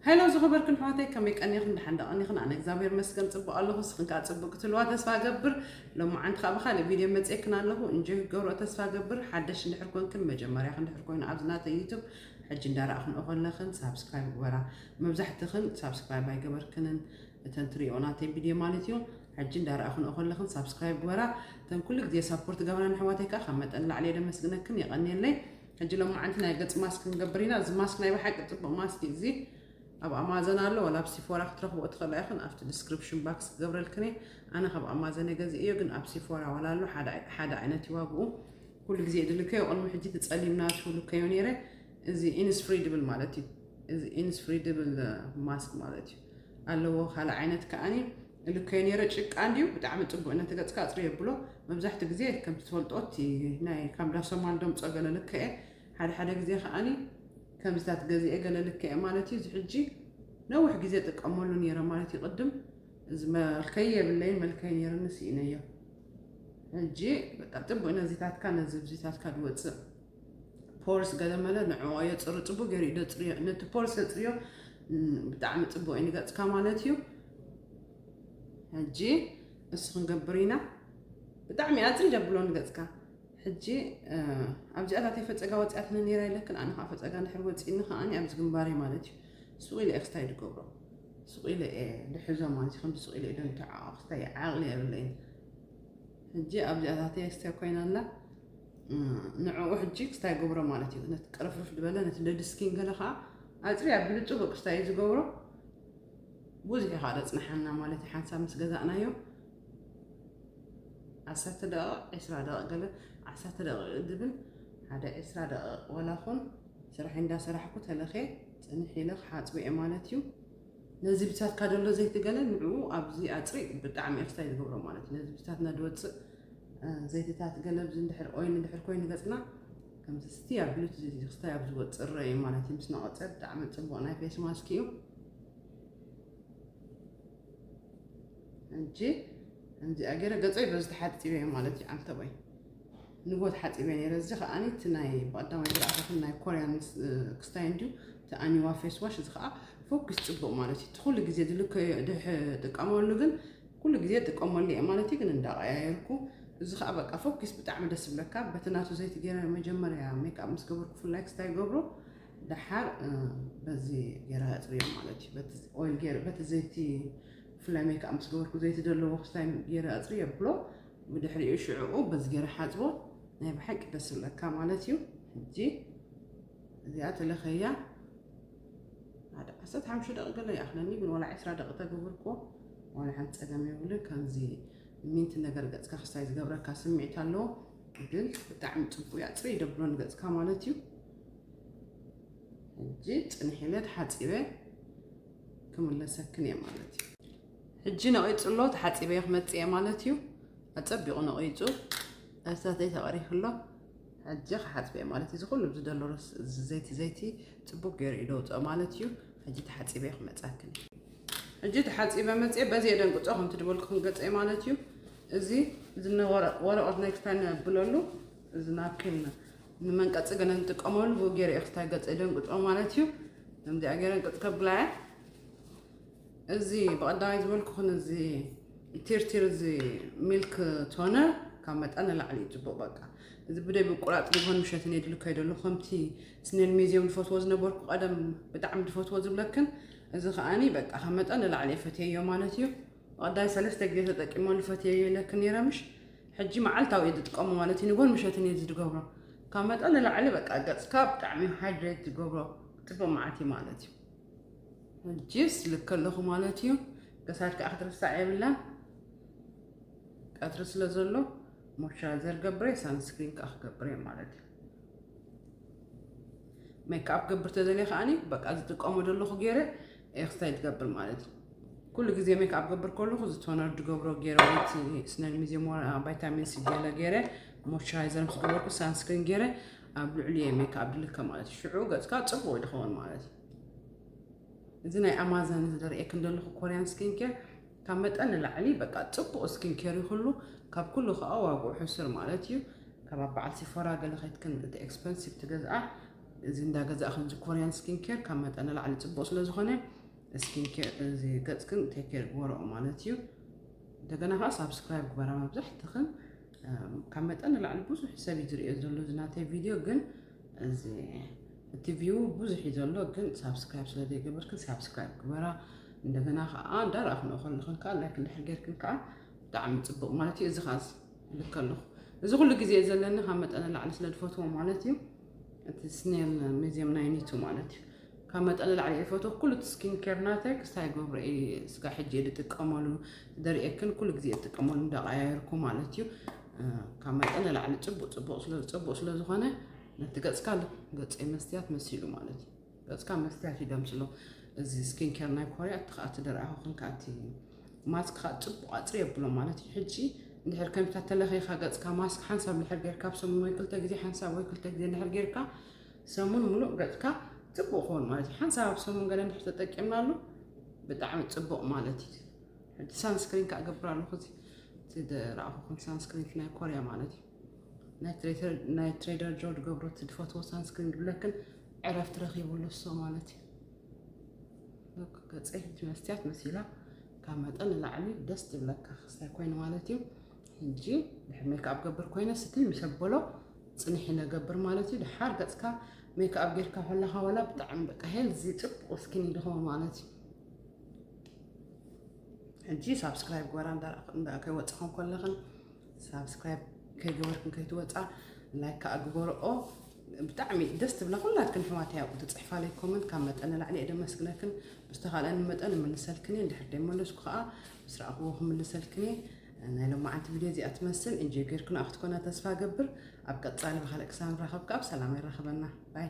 ሄሎ ዝኸበርክን ኣሕዋተይ፣ ከመይ ቀኒኽን? ደሓን ዶ ቀኒኽን? ኣነ እግዚኣብሔር ይመስገን ጽቡቕ ኣለኹ። ንስኽን ከኣ ጽቡቕ ክትህልዋ ተስፋ እገብር። ሎማዓንቲ ከኣ ብኻልእ ቪድዮ መጺኤክን ኣለኹ። እንጆይ ክትገብርኦ ተስፋ እገብር። ሓደሽ እንድሕር ኮንክን፣ መጀመርያኽን እንድሕር ኮይኑ ኣብዚ ናተይ ዩቱብ፣ ሕጂ እንዳረኣኽንኦ ከለኽን ሳብስክራይብ ግበራ። መብዛሕትኽን ሳብስክራይብ ኣይገበርክንን፣ እተን ትሪኦ ናተይ ቪድዮ ማለት እዩ። ሕጂ እንዳረኣኽንኦ ከለኽን ሳብስክራይብ ግበራ። እተን ኩሉ ግዜ ሳፖርት ትገብራን ኣሕዋተይ ከኣ ካብ መጠን ንላዕሊ እየ ደመስግነክን። የቐንየለይ። ሕጂ ሎማዓንቲ ናይ ገጽ ማስክ ክንገብር ኢና። እዚ ማስክ ናይ ብሓቂ ጽቡቕ ማስክ እዩ። እዚ ኣብ ኣማዘን ኣሎ፣ ዋላ ኣብ ሲፎራ ክትረኽብኦ ትኽእላ ኢኽን። ኣብቲ ዲስክሪፕሽን ባክስ ክገብረልክን እየ። ኣነ ካብ ኣማዘን እየ ገዚኤዮ፣ ግን ኣብ ሲፎራ ዋላ ኣሎ፣ ሓደ ኣይ-፣ ሓደ ዓይነት እዩ ዋግኡ። ኩሉ ግዜ ድልከዮ፣ ቅድሚ ሕጂ እቲ ጸሊም ናቱ ልከዮ ነይረ። እዚ ኢንስፍሪ ድብል ማለት እዩ። እዚ ኢንስፍሪ ድብል፣ እ፣ ማስክ ማለት እዩ። ኣለዎ ካልእ ዓይነት ከኣኒ ልከዮ ነይረ። ጭቃ እንድዩ፣ ብጣዕሚ ጽቡቕ ነቲ ገጽካ ኣጽርዮ ብሎ። መብዛሕትኡ ግዜ ከምቲ ትፈልጦ እቲ ናይ ካብ ዳሶማል ደምጾ ገለ ልከየ። ሓደ ሓደ ግዜ ከኣኒ ከምዚታት ገዚኤ ገለ ልክዕ ማለት እዩ። እዚ ሕጂ ነዊሕ ግዜ ጥቀመሉ ነይረ ማለት እዩ። ቅድም እዚ መልከይ የብለይን፣ መልከይ ነይርኒ ስኢነዮ። ሕጂ በቃ ጥቡቅ ነዚታትካ ነዚ ብዚታትካ ድወፅእ ፖርስ ገለ መለ ንዕኦ የፅሪ፣ ፅቡቅ ገይሩ እዩ ደፅርዮ። ነቲ ፖርስ የፅርዮ፣ ም፣ ብጣዕሚ ፅቡቅ እዩ ንገፅካ ማለት እዩ። ሕጂ እሱ ክንገብር ኢና። ብጣዕሚ ኣፅሪ ደብሎ ንገፅካ። ሕጂ፣ እ፣ ኣብዚኣታተይ ፈፀጋ ወፂኣትኒ ነይራ ኢለክን፣ ኣነ ከዓ ፈፀጋ እንድሕር ወፂእኒ ከዓኒ ኣብዚ ግንባረይ ማለት እዩ። ሱቕ ኢለ እየ ክስታይ ዝገብሮ። ሱቕ ኢለ እየ ዝሕዞ ማለት እዩ። ከምዚ ሱቕ ኢለ እየ ደንትዖ፣ ክስታይ ዓቕሊ የብለይን። ሕጂ ኣብዚኣታተይ ክስታይ ኮይና ኣላ። እ፣ ንዕኡ ሕጂ ክስታይ ገብሮ ማለት እዩ። ነቲ ቅርፍርፍ ዝበለ፣ ነቲ ደድ ስኪን ገለ ከዓ ኣፅሪ ኣቢሉ ፅቡቅ ክስታይ እዩ ዝገብሮ። ብዙሕ እዩ ከዓ ዘፅንሓና ማለት እዩ። ሓንሳብ ምስ ገዛእናዮ ዓሰርተ ደቂቕ፣ ዒስራ ደቂቕ ገለ፣ ዓሰርተ ደቂቕ ድብል፣ ሓደ ዒስራ ደቂቕ ወላ ኹን ስራሕ እንዳሰራሕኩ ተለኸ ፅንሕ ኢለ ክሓፅቦ እየ ማለት እዩ። ነዚ ብታትካ ደሎ ዘይቲ ገለ ንዕኡ ኣብዚ ኣፅሪ ብጣዕሚ ኤክስታይ ዝገብሮ ማለት እዩ። ነዚ ብታትና ድወፅእ፣ እ፣ ዘይትታት ገለ ብዚ እንድሕር ኦይል እንድሕር ኮይኑ ገፅና ከምዚ ስቲ ኣቢሉ እቲ ክስታይ ኣብ ዝወፅእ ረእ ማለት እዩ። ምስ ነቐፀ ብጣዕሚ ፅቡቕ ናይ ፌስ ማስክ እዩ። ሕጂ ከምዚኣ ገይረ ገፀይ በዚ ተሓፂበ እየ ማለት እዩ። ዓንተቦይ ንጎ ተሓፂበ ነይረ። እዚ ከዓኒ እቲ ናይ ብቐዳማይ ዝረኣኹኹም ናይ ኮርያን ስ-፣ ክስታይ እንድዩ፣ እቲ ኣኒዋ ፌስ ዋሽ። እዚ ከዓ ፎኪስ ፅቡቕ ማለት እዩ። እቲ ኩሉ ግዜ ዝልከዮ ድሕ-፣ ጥቀመሉ ግን ኩሉ ግዜ ጥቀመሉ እየ ማለት እዩ፣ ግን እንዳቐያየርኩ። እዚ ከዓ በቃ ፎኪስ ብጣዕሚ ደስ ይብለካ። በቲ ናቱ ዘይቲ ገይረ መጀመርያ ሜክኣፕ ምስ ገበርኩ ብፍላይ ክስታይ ይገብሮ። ደሓር፣ እ፣ በዚ ገይረ ኣፅርዮ ማለት እዩ። በቲ ኦይል ገይረ፣ በቲ ዘይቲ ብፍላይ ሜክኣፕ ምስ ገበርኩ ዘይቲ ዘለዎ ክስታይ ገይረ ኣፅርዮ ብሎ። ብድሕሪኡ ሽዕኡ በዚ ገይረ ሓፅቦ። ናይ ብሓቂ ደስ ይብለካ ማለት እዩ። ሕጂ እዚኣ ተለኸያ ሓደ ዓሰርተ ሓሙሽተ ደቂቕ ገለ ይኣኽለኒ፣ ግን ዋላ ዒስራ ደቂቕ ተገበርኩዎ ዋላ ሓንቲ ጸገም የብሉን። ከምዚ ሚንት ነገር ገጽካ ክስታይ ዝገብረካ ስምዒት ኣለዎ፣ ግን ብጣዕሚ ጽቡቅ እያ። ጽርይ ደብሎ ንገጽካ ማለት እዩ። ሕጂ ጽንሕ ኢለ ተሓጺበ ክምለሰክን እየ ማለት እዩ። ሕጂ ነቒጹ ኣሎ፣ ተሓጺበ ክመጽእ እየ ማለት እዩ። ኣጸቢቑ ነቒጹ፣ እሳተይ ተቐሪፉ ኣሎ። ሕጂ ክሓጽበ እየ ማለት እዩ። እዚ ኩሉ ኣብዚ ዘሎ ረስ-፣ እዚ ዘይቲ፣ ዘይቲ ጽቡቅ ገይሩ እዩ ደውጽኦ ማለት እዩ። ሕጂ ተሓጺበ ክመጻክን። ሕጂ ተሓጺበ መጽየ፣ በዚ የደንቅጾ ከምቲ ድበልኩ ክንገጸ ማለት እዩ። እዚ ዝነበረ ወረቐት ናይ ክስታይ ነብለሉ፣ እዚ ናፕኪን ንመንቀጺ ገለ ንጥቀመሉ፣ ብኡ ገይረ እየ ክስታይ ገጸ የደንቅጾ ማለት እዩ። ከምዚኣ ገይረ እንቅጽ ከብላ እየ። እዚ ብቐዳማይ ዝበልኩኽን እዚ ቲርቲር፣ እዚ ሚልክ ቶነር ካብ መጠን ንላዕሊ እዩ ጽቡቕ። በቃ እዚ ብደይ ምቁራጽ ንግሆን ምሸትን እየ ድልከዮ ደሎ። ከምቲ ስኔል ሚዝዮም ዝፈትዎ ዝነበርኩ ቀደም ብጣዕሚ ዝፈትዎ ዝብለክን፣ እዚ ከኣኒ በቃ ካብ መጠን ንላዕሊ እየ ፈትየዮ ማለት እዩ። ብቐዳማይ ሰለስተ ግዜ ተጠቂመሉ ፈትየዮ ኢለክን ነይረ ምሽ? ሕጂ መዓልታዊ እየ ዝጥቀሞ ማለት እዩ። ንግሆን ምሸትን እየ ዝገብሮ። ካብ መጠን ንላዕሊ በቃ ገጽካ ብጣዕሚ ሃይድሬት ዝገብሮ ጽቡቕ መዓት እዩ ማለት እዩ። ሕጂስ ልከ ኣለኹ ማለት እዩ። ከሳድ ከዓ ክትርሳዕ የብላን። ቀትሪ ስለ ዘሎ ሞይስቸራይዘር ገብረ፣ ሳንስክሪን ከዓ ክገብረ ማለት እዩ። ሜክኣፕ ገብር ተደልየ ከዓኒ በቃ ዝጥቀሞ ዘለኹ ገይረ ኤክስታይ ትገብር ማለት እዩ። ኩሉ ግዜ ሜክኣፕ ገብር ከለኹ እዚ ቶነር ድገብሮ ገይረ ወይ እቲ ስነል ሚዚየም ቫይታሚን ሲ ገለ ገይረ ሞይስቸራይዘር ምስ ገበርኩ ሳንስክሪን ገይረ ኣብ ልዕሊ ሜክኣፕ ድልከ ማለት እዩ። ሽዑ ገጽካ ጽቡቕ ይኸውን ማለት እዩ። እዚ ናይ ኣማዛን እዚ ዘርእየክን ዘለኹ ኮርያን ስኪን ኬር ካብ መጠን ንላዕሊ በቃ ጽቡቕ ስኪን ኬር እዩ። ኩሉ ካብ ኩሉ ከዓ ዋግኡ ሕሱር ማለት እዩ። ካብ ኣብ በዓል ሲፎራ ገለ ከይትክን እቲ ኤክስፐንሲቭ ትገዝኣ እዚ እንዳገዛእኽን እዚ ኮርያን ስኪን ኬር ካብ መጠን ንላዕሊ ፅቡቅ ስለዝኾነ ስኪን ኬር እዚ ገፅክን ቴክ ኬር ግበረኦ ማለት እዩ። እንደገና ከዓ ሳብስክራይብ ግበራ። መብዛሕትኽን ካብ መጠን ንላዕሊ ብዙሕ ሰብ እዩ ዝርእዮ ዘሎ እዚ ናተይ ቪድዮ፣ ግን እዚ እቲ ቪው ብዙሕ እዩ ዘሎ፣ ግን ሳብስክራይብ ስለ ዘይገበርክን ሳብስክራይብ ግበራ። እንደገና ከዓ እንዳረኣኽንኦ ከለኽን ከዓ ላይክ እንድሕር ጌርክን ከዓ ብጣዕሚ ፅቡቅ ማለት እዩ። እዚ ከዓ ልከ ኣለኹ። እዚ ኩሉ ግዜ ዘለኒ ካብ መጠን ንላዕሊ ስለ ዝፈትዎ ማለት እዩ። እቲ ስኔል ሚዚየም ናይ ኒቱ ማለት እዩ። ካብ መጠን ንላዕሊ እየ ዝፈትዎ። ኩሉ እቲ ስኪን ኬር ናተይ ክስታይ ገብረ እየ ስጋ ሕጂ እየ ዝጥቀመሉ። ደርእየክን ኩሉ ግዜ እጥቀመሉ እንዳቀያየርኩ ማለት እዩ። ካብ መጠን ንላዕሊ ፅቡቅ ፅቡቅ ስለ ፅቡቅ ስለ ዝኾነ ነቲ ገፅካ ገፀይ መስትያት መሲሉ ማለት እዩ። ገፅካ መስትያት ይደምስሎ። እዚ ስኪን ኬር ናይ ኮርያ እቲ ከዓ እቲ ደርኣኹ ክንካ እቲ ማስክ ከዓ ፅቡቅ ኣፅሪ የብሎ ማለት እዩ። ሕጂ እንድሕር ከምታ ተለኺኻ ገፅካ ማስክ ሓንሳብ እንድሕር ጌርካ ኣብ ሰሙን ወይ ክልተ ግዜ ሓንሳብ ወይ ክልተ ግዜ እንድሕር ጌርካ ሰሙን ሙሉእ ገፅካ ፅቡቅ ክኸውን ማለት እዩ። ሓንሳብ ኣብ ሰሙን ገለ እንድሕር ተጠቂምናሉ ብጣዕሚ ፅቡቅ ማለት እዩ። ሕጂ ሳንስክሪን ከዓ ገብር ኣለኹ። እዚ እቲ ደርኣኹ ሳንስክሪን ናይ ኮርያ ማለት እዩ። ናይ ትሬደር ጆ ድገብሮ እቲ ድፈትዎ ሳንስክሪን ድብለክን ዕረፍቲ ረኺቡ ኣሎ እሶ ማለት እዩ። ሎክ ገፀይ ሕጂ መስትያት መሲላ ካብ መጠን ንላዕሊ ደስ ትብለካ ክስታይ ኮይኑ ማለት እዩ። ሕጂ ድሕር ሜክኣፕ ገብር ኮይነ ስቲ ምስ ኣበሎ ፅንሕ ኢለ ገብር ማለት እዩ። ድሓር ገፅካ ሜክኣፕ ጌርካ ከለኻ ዋላ ብጣዕሚ በቃ ሄልዚ ፅቡቅ ስኪን ይድኸውን ማለት እዩ። ሕጂ ሳብስክራይብ ግበራ እንዳ ከይወፅኹም ከለኽን ሳብስክራይብ ከይገበርክን ከይትወፃ ላይክ ከዓ ግበርኦ። ብጣዕሚ ደስ ትብላ ኩላትክን ኣሕዋተይ ኣብኡ ትፅሕፋለይ ኮመንት ካብ መጠን ንላዕሊ እየ ደመስግነክን። ብዝተኻእለኒ መጠን እምልሰልክን እየ። እንድሕር ደይመለስኩ ከዓ ምስ ረኣኽዎ ክምልሰልክን እየ። ናይ ሎማዓንቲ ቪድዮ እዚኣ ትመስል። ኢንጆይ ጌርክንኣ ክትኮና ተስፋ ገብር። ኣብ ቀፃሊ ብካልእ ክሳብ ንራኸብ ከዓ ብሰላም የራኽበና። ባይ።